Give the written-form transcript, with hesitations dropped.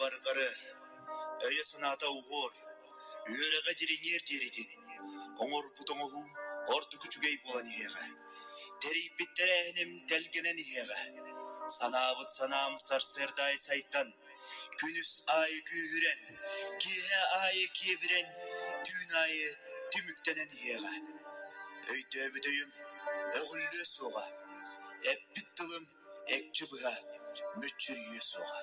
барҕарыар, өйө-санаата уһуор, үөрэҕэ дириҥиэр диэритин, оҥорбут оҥоһуум ордук үчүгэй буолан иһиэҕэ, тэрийбит тэрээһиним тэлгэнэн иһиэҕэ, санаабыт санаам сарсыарда аайы сайдан, күнүс аайы күүһүрэн, киэһэ аайы киэбирэн, түүн аайы түмүктэнэн иһиэҕэ. Өйдөөбүт өйүм өҕүллүө суоҕа, эппит тылым экчи быһа мүччүрүйүө суоҕа.